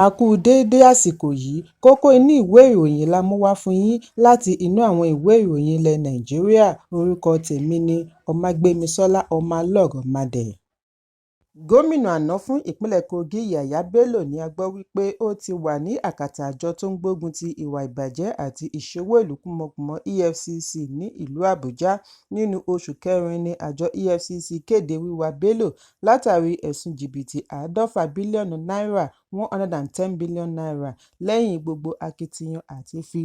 A kú déédé àsìkò yìí. Kókó inú ìwé ìròyìn la mú wá fún yín láti inú àwọn ìwé ìròyìn ilẹ̀ Nàìjíríà. Orúkọ tèmi ni Ọmágbémisọ́lá Ọmọlọ́rọ̀mádé. Gómìnà àná fún ìpínlẹ̀ Kogi, Yàyà Bello, ni a gbọ́ wípé ó ti wà ní àkàtà àjọ tó ń gbógun ti ìwà ìbàjẹ́ àti ìṣowó ìlú kúmọkùmọ, EFCC, ní ìlú Àbújá. Nínú oṣù kẹrin ni àjọ EFCC kéde wíwá Bello látàrí ẹ̀sùn jìbìtì 50 bílíọ̀nù náírà, ₦110 billion. Lẹ́yìn gbogbo akitiyan àti fi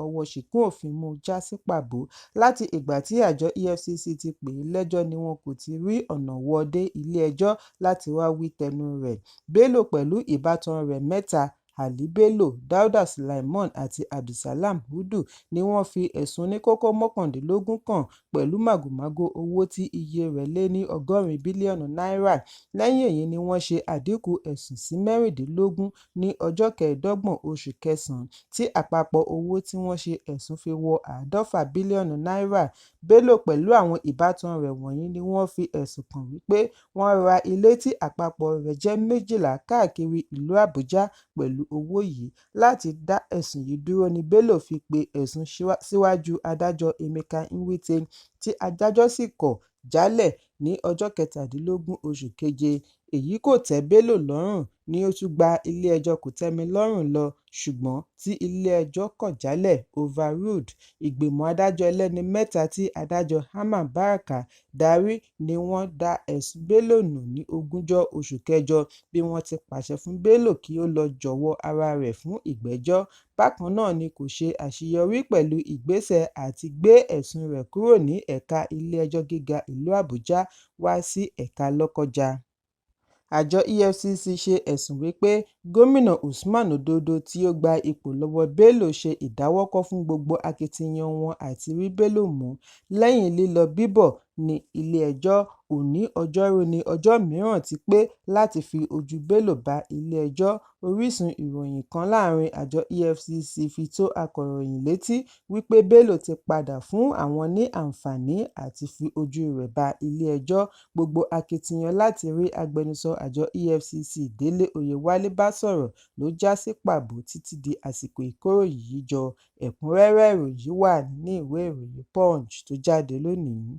ọwọ́ ṣìkún òfin mú já sí pàbó. Láti ìgbà tí àjọ EFCC ti pè é lẹ́jọ́ ni wọn kò ti rí ọ̀nà wọ́ ọ dé ilé-ẹjọ́ láti wáá wí tẹnu rẹ̀. Bello pẹ̀lú ìbátan rẹ̀ mẹ́ta, Ali Bello, Dauda Sulaimon àti Abdulsalam Hudu, ni wọ́n fi ẹ̀sùn oníkókó 19 kàn pẹ̀lú màgòmágó owó tí iye rẹ̀ lé ní 80 bílíọ̀nù náírà. Lẹ́yìn èyí ni wọ́n ṣe àdínkù ẹ̀sùn sí 16 ní ọjọ́ 25 oṣù kẹsàn-án, tí àpapọ̀ owó tí wọ́n ṣe ẹ̀sùn fi wọ 50 bílíọ̀nù náírà. Bello pẹ̀lú àwọn ìbátan rẹ̀ wọ̀nyí ni wọ́n fi ẹ̀sùn kàn wípé wọ́n ra ilé tí àpapọ̀ rẹ̀ jẹ́ 12 káàkiri ìlú Àbújá pẹ̀lú owó yìí. Láti dá ẹ̀sùn yìí dúró ní Bello fi pe ẹ̀sùn síwájú adájọ́ Emeka Nwite, tí adájọ́ sì kọ̀ jálẹ̀ ní ọjọ́ 17 oṣù keje. Èyí kò tẹ́ Bello lọ́rùn ni ó tún gba ilé-ẹjọ́ kòtẹ́milọ́rùn lọ, ṣùgbọ́n tí ilé-ẹjọ́ kọ̀ jálẹ̀, overruled. Ìgbìmọ̀ adájọ́ ẹlẹ́ni mẹ́ta tí adájọ́ Mamman Barka darí ni wọ́n da ẹ̀sùn Bello nù ní ogúnjọ́ oṣù kẹjọ bí wọ́n ti pàṣẹ fún Bello kí ó lọ́ọ́ jọ̀wọ́ ara rẹ̀ fún ìgbẹ́jọ́. Bákan náà ni kò ṣe àṣeyọrí pẹ̀lú ìgbésẹ̀ àti gbé ẹ̀sùn rẹ̀ kúrò ní ẹ̀ka ilé-ẹjọ́ gíga ìlú Àbújá wá sí ẹ̀ka Lọ́kọ́ja. Àjọ EFCC ṣe ẹ̀sùn wípé Gómìnà Usman Ododo tí ó gba ipò lọ́wọ́ Bello ṣe ìdáwọ́kọ̀ fún gbogbo akitiyan wọn àti rí Bello mú. Lẹ́yìn lílọ-bíbọ̀ ní ilé-ẹjọ́, òní Ọjọ́rú ní ọjọ́ mìíràn ti pé láti fi ojú Bello bá ilé-ẹjọ́. Orísun ìròyìn kan láàárín àjọ EFCC fi tó akọ̀ròyìn létí wípé Bello ti padà fún àwọn ní àǹfààní àti fi ojú rẹ̀ bá ilé-ẹjọ́. Gbogbo akitiyan láti rí agbẹnusọ àjọ EFCC Délé Oyèwálé bá sọ̀rọ̀ ló já sí pàbó títí di àsìkò ìkóròyìn yìí jọ. Ẹ̀kúnrẹ́rẹ́ ìròyìn wà nínú ìwé ìròyìn Punch tó jáde lónìí.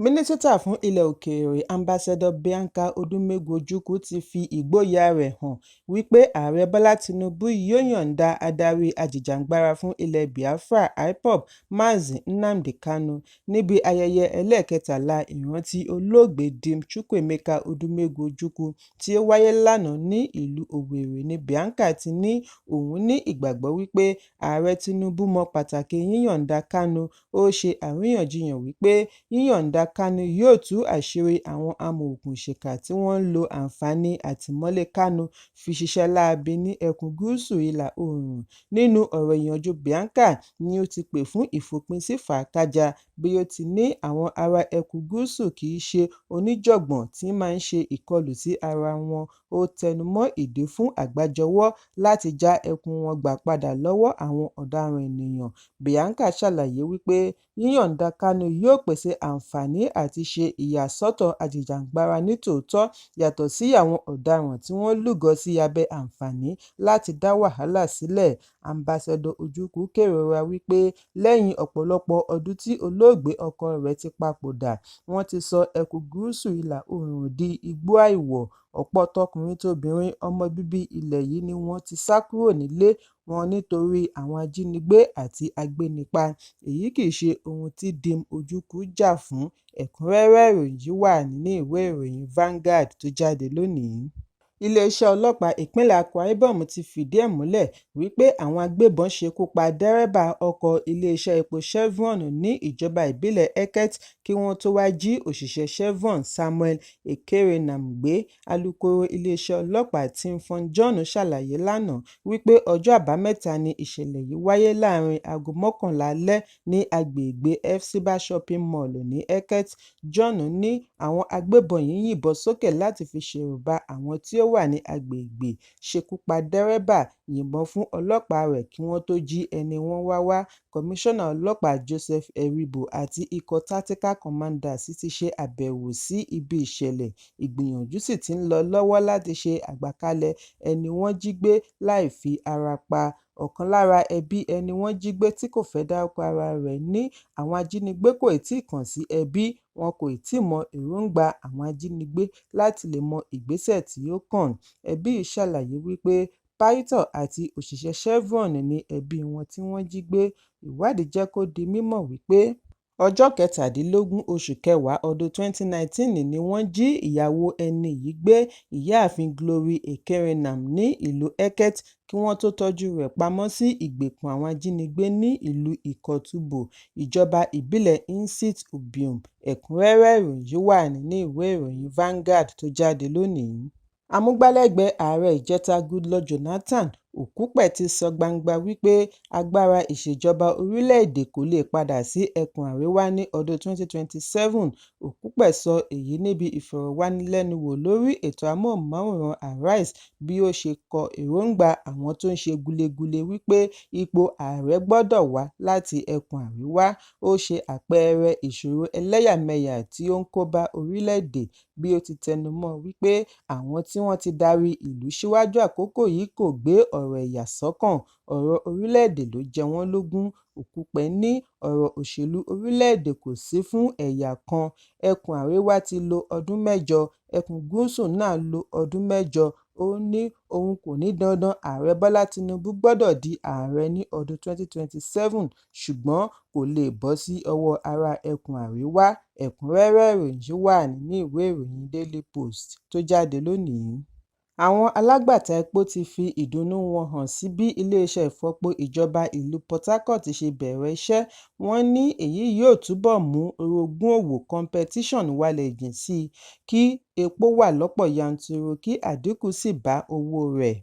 Mínísítà fún Ilẹ̀ Òkèèrè, Ambassador Bianca Odumegwu Ojukwu, ti fi ìgboyà rẹ̀ hàn wípé Ààrẹ Bọ́lá Tinubu yóò yọ̀ǹda adarí ajìjàgbara fún ilẹ̀ Biafra, IPOB, Mazi Nnamdi Kanu. Níbi ayẹyẹ ẹlẹ́ẹ̀kẹtàlá ìrántí olóògbé Dim Chukwuemeka Odumegwu Ojukwu tí ó wáyé lánàá ní ìlú Owerri ní Bianca ti ní òun ní ìgbàgbọ́ wípé Ààrẹ Tinubu mọ pàtàkì yíyọ̀ǹda Kanu. Ó ṣe àríyànjiyàn wípé yíyọ̀ǹda Kanu yóò tú àṣírí àwọn amọ̀òkùnsíkà tí wọ́n ń lo àǹfààní àtìmọ́lé Kanu fi ṣiṣẹ́ láabi ní ẹkùn gúúsù ìlà-oòrùn. Nínú ọ̀rọ̀ ìyànjú, Bianca ni ó ti pè fún ìfòpin sí fàákájáa bí ó ti ní àwọn ará ẹkùn gúúsù kì í ṣe oníjàngbọ̀n tí máa ń ṣe ìkọlù sí ara wọn. Ó tẹnumọ́ ìdí fún àgbájọwọ́ láti já ẹkùn wọn gbà padà lọ́wọ́ àwọn ọ̀daràn ènìyàn. Bianca ṣàlàyé wípé yíyọ̀ǹda Kanu yóò pèsè àǹfààní àti ṣe ìyàsọ́tọ̀ ajìjàgbara nítòótọ́ yàtọ̀ sí àwọn ọ̀daràn tí wọ́n lúgọ sí abẹ́ àǹfààní láti dá wàhálà sílẹ̀. Ambassador Ojukwu kérora wípé lẹ́yìn ọ̀pọ̀lọpọ̀ ọdún tí olóògbé ọkọ rẹ̀ ti papòdà, wọ́n ti sọ ẹkùn gúúsù ìlà-oòrùn di igbó àìwọ̀. Ọ̀pọ̀ tọkùnrin-tobìnrin ọmọ bíbí ilẹ̀ yìí ni wọ́n ti sá kúrò nílé wọn nítorí àwọn ajínigbé àti agbénipa. Èyí kì í ṣe ohun tí Dim Ojukwu jà fún. Ẹ̀kúnrẹ́rẹ́ ìròyìn wà nínú ìwé ìròyìn Vanguard tó jáde lónìí. Iléeṣẹ́ ọlọ́pàá ìpínlẹ̀ Akwa Ibom ti fìdí ẹ̀ múlẹ̀ wípé àwọn agbébọn ṣekú pa dẹ́rẹ́bà ọkọ̀ iléeṣẹ́ epo Chevron ní ìjọba ìbílẹ̀ Eket kí wọ́n tó wáá jí òṣìṣẹ́ Chevron Samuel Ekerenam gbé. Alūkkóró iléeṣẹ́ ọlọ́pàá Timothy John ṣàlàyé lánàá wípé ọjọ́ Àbámẹ́ta ni ìṣẹ̀lẹ̀ yìí wáyé láàárín aago 11 alẹ́ ní agbègbè Hephzibah Shopping Mall ní Eket. John ní àwọn agbébọn yìí yìnbọn sókè láti fi ṣẹ̀rùba àwọn tí ó wà ní agbègbè ṣekú pa dẹ́rẹ́bà, yìnbọn fún ọlọ́pàá rẹ̀ kí wọ́n tó jí ẹni wọ́n wá wá. Kọmíṣánná ọlọ́pàá Joseph Eribo àti ikọ̀ Tactical Commanders ti ṣe àbẹ̀wò sí ibi ìṣẹ̀lẹ̀, ìgbìyànjú sì ti ń lọ lọ́wọ́ láti ṣe àgbàkalẹ̀ ẹni wọ́n jí gbé láì fi ara pa. Ọ̀kan lára ẹbí ẹni wọ́n jí gbé tí kò fẹ́ dárúkọ ara rẹ̀ ní àwọn ajínigbé kò tíì kàn sí ẹbí, wọn kò tíì mọ èròńgbà àwọn ajínigbé láti lè mọ ìgbésẹ̀ tí ó kàn. Ẹbí yìí ṣàlàyé wípé pásítọ̀ àti òṣìṣẹ́ Chevron ní ẹbí wọn tí wọ́n jí gbé. Ìwádìí jẹ́ kó di mímọ̀ wípé ọjọ́ 17 oṣù kẹwàá ọdún 2019 ni wọ́n jí ìyàwó ẹni yìí gbé, Ìyáàfin Glory Ekerenam ní ìlú Eket, kí wọ́n tó tọ́jú rẹ̀ pamọ́ sí ìgbèkùn àwọn ajínigbé ní ìlú Ikot-Ubo, ìjọba ìbílẹ̀ Nsit Ubium. Ẹ̀kúnrẹ́rẹ́ ìròyìn yìí wà nínú ìwé ìròyìn Vanguard tó jáde lónìí. Amúgbálẹ́gbẹ̀ẹ́ ààrẹ ìjẹta Goodluck Jonathan Okupe ti sọ gbangba wípé agbára ìṣèjọba orílẹ̀-èdè kò lè padà sí ẹkùn àríwá ní ọdún 2027. Okupe sọ èyí níbi ìfọ̀rọ̀wánilẹ́nuwò lórí ètò amóhùnmáwòrán Arise bí ó ṣe kọ èròńgbà àwọn tó ń ṣe gulegule wípé ipò ààrẹ gbọ́dọ̀ wá láti ẹkùn àríwá. Ó ṣe àpẹẹrẹ ìṣòro ẹlẹ́yàmẹyà tí ó ń kóbá orílẹ̀-èdè bí ó ti tẹnumọ́ wípé àwọn tí wọ́n ti darí ìlú síwájú àkókò yìí kò gbé ọ̀rọ̀ ẹ̀yà sọ́kàn, ọ̀rọ̀ orílẹ̀-èdè ló jẹ wọ́n lógún. Okupe ní ọ̀rọ̀ òṣèlú orílẹ̀-èdè kò sí fún ẹ̀yà kan, ẹkùn àríwá ti lo ọdún mẹ́jọ, ẹkùn gúúsù náà lo ọdún mẹ́jọ. Ó ní òun kò ní dandan Ààrẹ Bọ́lá Tinubu gbọ́dọ̀ di ààrẹ ní ọdún 2027 ṣùgbọ́n kò lè bọ́ sí ọwọ́ ará ẹkùn àríwá. Ẹ̀kúnrẹ́rẹ́ ìròyìn yìí wà nínú ìwé ìròyìn Daily Post tó jáde lónìí. Àwọn alágbàtà epo ti fi ìdùnnú wọn hàn sí bí iléeṣẹ́ ìfọpo ìjọba ìlú Port Harcourt ṣe bẹ̀rẹ̀ iṣẹ́. Wọ́n ní èyí yóò túbọ̀ mú orogún òwò competition walẹ̀ jìn sí i, kí epo wà lọ́pọ̀ yanturu kí àdínkù sì bá owó rẹ̀.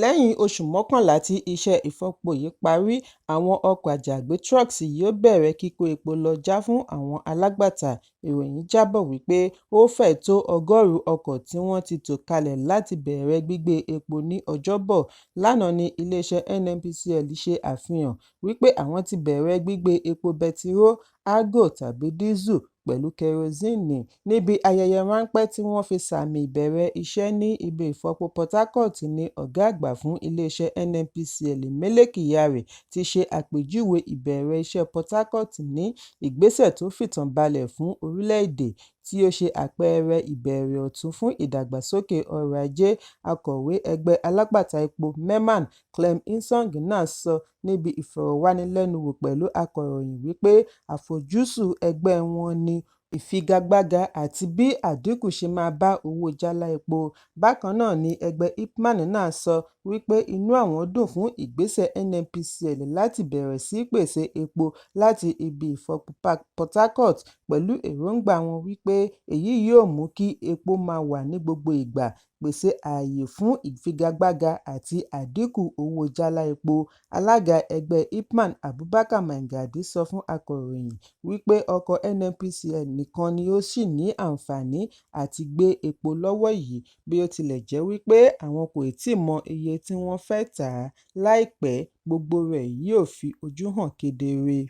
Lẹ́yìn oṣù 11 tí iṣẹ́ ìfọpo yìí parí, àwọn ọkọ̀ àjàgbé trucks yóò bẹ̀rẹ̀ kíkó epo lọ já fún àwọn alágbàtà. Ìròyìn jábọ̀ wípé ó fẹ́ẹ̀ tó 100 ọkọ̀ tí wọ́n ti tò kalẹ̀ láti bẹ̀rẹ̀ gbígbé epo ní Ọjọ́bọ̀. Lánàá ní iléeṣẹ́ NNPCL ṣe àfihàn wípé àwọn ti bẹ̀rẹ̀ gbígbé epo bẹtiró, Argo tàbí dísù pẹ̀lú kẹrosíìnì níbi ayẹyẹ ráńpẹ́ tí wọ́n fi sààmì ìbẹ̀rẹ̀ iṣẹ́ ní ibi ìfọpo Port Harcourt ní ọ̀gá àgbà fún iléeṣẹ́ NNPCL Mele Kyari ti ṣe àpèjúwe ìbẹ̀rẹ̀ iṣẹ́ Port Harcourt ní ìgbésẹ̀ tó fìtàn balẹ̀ fún orílẹ̀-èdè, tí ó ṣe àpẹẹrẹ ìbẹ̀rẹ̀ ọ̀tun fún ìdàgbàsókè ọrọ̀ ajé. Akọ̀wé ẹgbẹ́ alágbàtà epo MEMAN, Clem Isong náà sọ níbi ìfọ̀rọ̀wánilẹ́nuwò pẹ̀lú akọ̀ròyìn wípé àfojúsùn ẹgbẹ́ wọn ní ìfigagbága àti bí àdínkù ṣe máa bá owó jálá epo. Bákan náà ni ẹgbẹ́ IPMAN náà sọ wípé inú àwọn dùn fún ìgbésẹ̀ NNPCL láti bẹ̀rẹ̀ sí í pèsè epo láti ibi ìfọpo Port Harcourt pẹ̀lú èròńgbà wọn wípé èyí yóò mú kí epo máa wà ní gbogbo ìgbà, pèsè ààyè fún ìfigagbága àti àdínkù owó jálá epo. Alága ẹgbẹ́ IPMAN Abubakar Maigari sọ fún akọ̀ròyìn wípé ọkọ̀ NNPCL nìkan ni ó ṣì ní àǹfààní àti gbé epo lọ́wọ́ yìí bí ó tilẹ̀ jẹ́ wípé àwọn kò tíì mọ iye tí wọ́n fẹ́ tà á, láìpẹ́ gbogbo rẹ̀ yóò fi ojú hàn kedere.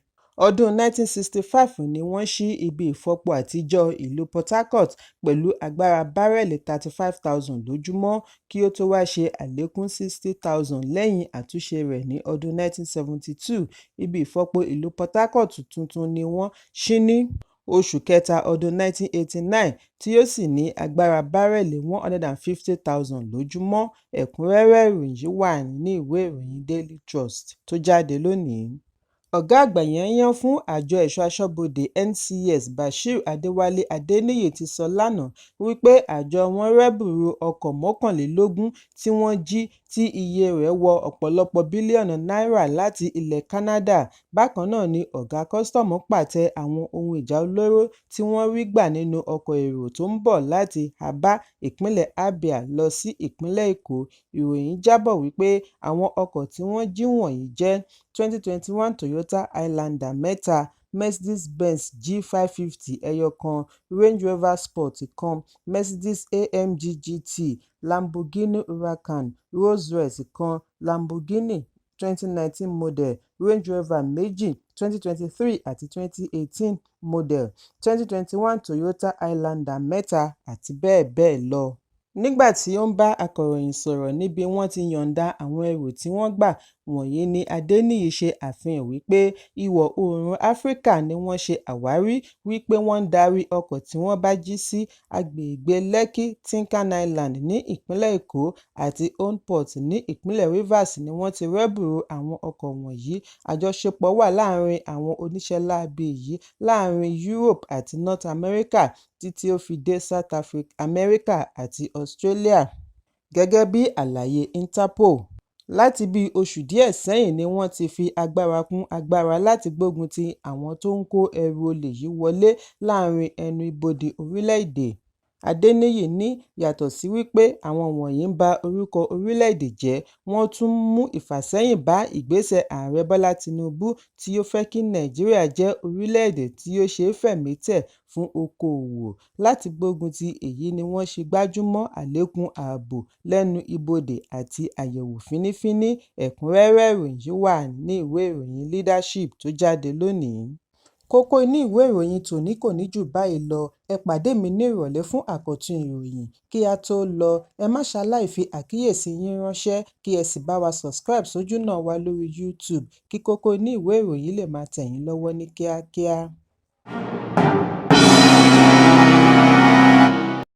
Ọdún 1965 ni wọ́n ṣí ibi ìfọpo àtijọ́ ìlú Port Harcourt pẹ̀lú agbára bárẹ́ẹ̀lì 35,000 lójúmọ́ kí ó tó wá ṣe àlékún 60,000 lẹ́yìn àtúnṣe rẹ̀ ní ọdún 1972. Ibi ìfọpo ìlú Port Harcourt tuntun ni wọ́n ṣí ní oṣù kẹta ọdún 1989 tí ó sì ní agbára bárẹ́ẹ̀lì 150,000 lójúmọ́. Ẹ̀kúnrẹ́rẹ́ ìròyìn yìí wà nínú ìwé ìròyìn Daily Trust tó jáde lónìí. Ọ̀gá àgbà yányán fún àjọ ẹ̀ṣọ́ aṣọ́bodè NCS Bashir Adéwálé Adéníyì ti sọ lánàá wípé àjọ wọn rẹ́bùrú ọkọ̀ 21 tí wọ́n jí tí iye rẹ̀ wọ ọ̀pọ̀lọpọ̀ bílíọ̀nù náírà láti ilẹ̀ Canada. Bákan náà ni ọ̀gá kọ́sítọ́ọ̀mù pàtẹ àwọn ohun ìjà olóró tí wọ́n rí gbà nínú ọkọ̀ èrò tó ń bọ̀ láti Aba, ìpínlẹ̀ Abia lọ sí ìpínlẹ̀ Èkó. Ìròyìn jábọ̀ wípé àwọn ọkọ̀ tí wọ́n jí wọ̀nyí jẹ́ 2021 Toyota Highlander mẹ́ta, Mercedes Benz G550 ẹyọ kan, Range Rover Sport kan, Mercedes AMG GT, Lamborghini Huracan, Rolls Royce kan, Lamborghini 2019 model, Range Rover méjì 2023 àti 2018 model, 2021 Toyota Highlander mẹ́ta àti bẹ́ẹ̀ bẹ́ẹ̀ lọ. Nígbà tí ó ń bá akọ̀ròyìn sọ̀rọ̀ níbi wọ́n ti yọ̀ǹda àwọn ẹrù tí wọ́n gbà wọ̀nyí ní Adéníyì ṣe àfihàn wípé Ìwọ̀-oòrùn Áfíríkà ni wọ́n ṣe àwárí wípé wọ́n ń darí ọkọ̀ tí wọ́n bá jí sí agbègbè Lekki, Tin Can Island ní ìpínlẹ̀ Èkó àti Old Port ní ìpínlẹ̀ Rivers ni wọ́n ti rẹ́bùrú àwọn ọkọ̀ wọ̀nyí. Àjọṣepọ̀ wà láàárín àwọn oníṣẹ́ láabi yìí láàárín Europe àti North America títí ó fi dé South America àti Australia, gẹ́gẹ́ bí àlàyé Interpol. Láti bíi oṣù díẹ̀ sẹ́yìn ni wọ́n ti fi agbára kún agbára láti gbógun ti àwọn tó ń kó ẹrù olè yìí wọlé láàárín ẹnu ibodè orílẹ̀-èdè. Adéníyì ní yàtọ̀ sí wípé àwọn wọ̀nyí ń ba orúkọ orílẹ̀-èdè jẹ́, wọ́n tún ń mú ìfàsẹ́yìn bá ìgbésẹ̀ Ààrẹ Bọ́lá Tinubu tí ó fẹ́ kí Nàìjíríà jẹ́ orílẹ̀-èdè tí ó ṣe é fẹ̀mí tẹ̀ fún okoòwò. Láti gbógun ti èyí ni wọ́n ṣe gbájúmọ́ àlékún ààbò lẹ́nu ibodè àti àyẹ̀wò fínífíní. Ẹ̀kúnrẹ́rẹ́ ìròyìn yìí wà ní ìwé ìròyìn Leadership tó jáde lónìí. Kókó inú ìwé ìròyìn tòní kò ní jù báyìí lọ. Ẹ pàdé mi ní ìrọ̀lẹ́ fún àkọ́tún ìròyìn. Kí á tó lọ, ẹ má ṣaláì fi àkíyèsí yín ránṣẹ́ kí ẹ sì bá wa subscribe sójúnà wa lórí YouTube kí kókó inú ìwé ìròyìn lè máa tẹ̀ yín lọ́wọ́ ní kíákíá.